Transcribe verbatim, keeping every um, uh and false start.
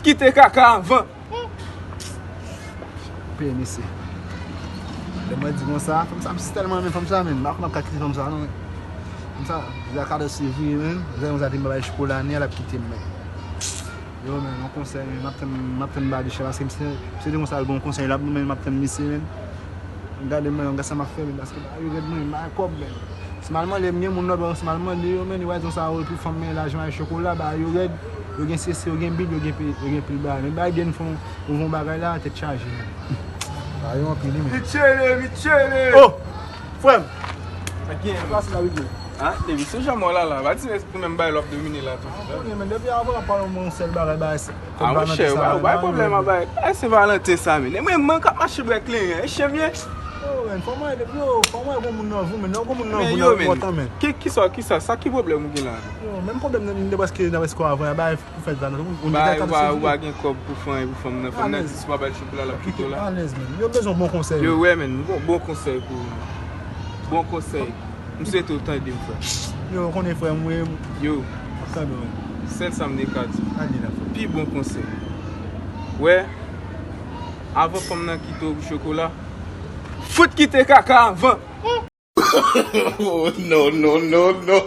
kite kaka anvan. Peye mesye. Lè mwen di konsa, fanm sa, m si tèlman renmen fanm sa, men m pa konn ap ka kite fanm sa, non. Fanm sa, Zaka dòs se vre, men. Zaka konsa te m bay chokola, ni al ap kite m, men. Yo, men, yon konsèy, men, m ap tann, m ap tann ba de chè, paske m se, m se de konsa, l bon konsèy, l ap, men, m ap tann misye, men. Gade mwen, gade sa m ap fè, men, paske ba yo rèd mwen, m bay kòb, men. Si m al mande, m gen moun lòt bò, si m al mande yo, men, yo va di sa, yo tou fanm, men, lajan e chokola, ba yo rèd, yo gen sese, yo gen bil, yo gen pe-, yo gen pil bagay. Men Biden fè yon, yon bon bagay la, tèt chaje, men. Ba yo anpil, men. Michele, Michele! Oh! Frè m! Sa gen? Sa pase la, Biden? Ah, depi sou jan mwen la, la, ba di mwen pou menm bay lòp domine la, tou. Ah, konnen, men, depi avan, w ap pale yon sèl bagay, bagay. Ah, monchè, ou bay pwoblèm a bay. Bay Sen Valanten sa, men. E mwen, mwen k ap mache bwè kleren, e chen m ye. Yo, men, fò mwen, yo, fò mwen gon moun nan vi w, men. Nan gon moun nan vi w, nan enpòtan, men. Ki, kisa, kisa, sa ki pwoblèm ou gen la? Yo, menm pwoblèm nan, nou te prèske, nan prèske avan, bay, pou fèt Valanten. Bay, ou pa, ou pa gen kòb pou fanm, pou fanm nan. Fanm nan di si w pa bay l chokola, l ap kite w la. Alèz, men. Yo bezwen bon konsèy. Yo, wè, men, bon, bon konsèy pou ou. Bon konsèy. M swete w tande m, frè. Yo, ou konnen frè m, wi. Yo. M ap tande w, wi. Sèl sa m te ka di. Pi bon konsèy. Wè, avan fanm nan kite w pou chokola, fout kite kaka anvan. Oh, no, no, no, no.